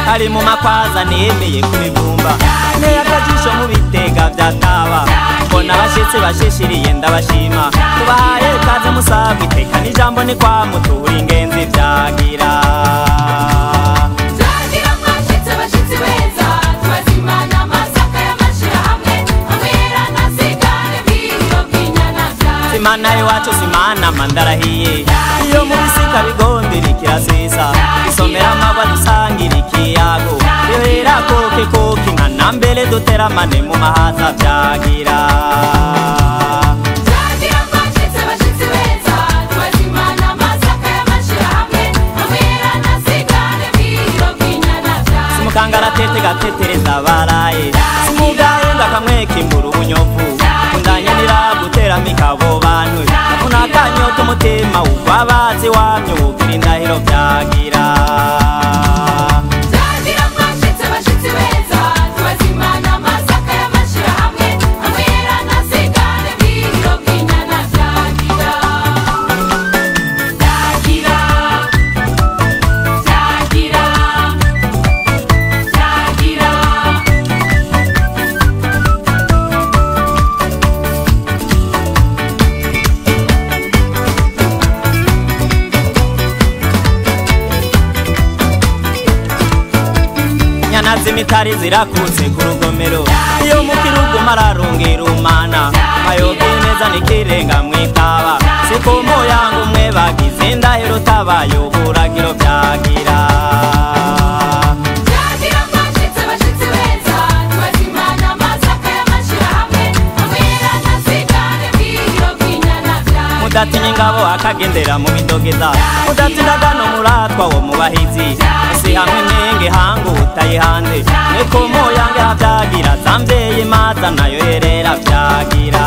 Ari mu makwaza nemeye kubivumba Nteye akajisho mu bitega vyataba Mbona abashitsi bashishiriye ndabashima Tubahaye kaze musabwa iteka n'ijambo ni kwa mutura ingenzi vyagira Vyagira mwashitse bashitsi beza Tubazimana amasaka y'amashirahamwe Amwera nasigare bw'ihiro bw'inyana vyagira Simana iwacu simana mandarahiye Iyo mu bisika bigondera ikirasesa Isomera amagwa dusangira ikiyago Yohera koke koke nka nambere duteramane mu mahaza vyagira Vyagira mwashitse bashitsi beza Tubazimana amasaka y'amashirahamwe Amwera nasigare bw'ihiro bw'inyana vyagira Simukangaratete gatetereza baraye Simugahenga kamwe kimbura ubunyovu Kundanye niraguteramika abo bantu Kavuna akanyota umutima ugwabazi wamye ugira indahiro vyagira Vyagira mwashitse bashitsi beza Tubazimana amasaka y'amashirahamwe Amwera nasigare bw'ihiro bw'inyana vyagira Vyagira Vyagira Vyagira Nyana z'imitari zirakutse ku rugomero Iyo mu kirugu mararungira umana Mayoga neza nikirenga mwitaba Siko muyango umwe bagize indahiro utabaye uburagiro vyagira Vyagira mwashitse bashitsi beza Tubazimana amasaka y'amashirahamwe Amwera nasigare bw'ihiro bw'inyana vyagira Mudatinya ingabo akagendera mu bidogeza Mudatindagano muratwa wo mu bahizi Isi hamwe mwenge hangu utayihanze Niko muyange havyagira Zamvyeye imaza nayo yerera vyagira.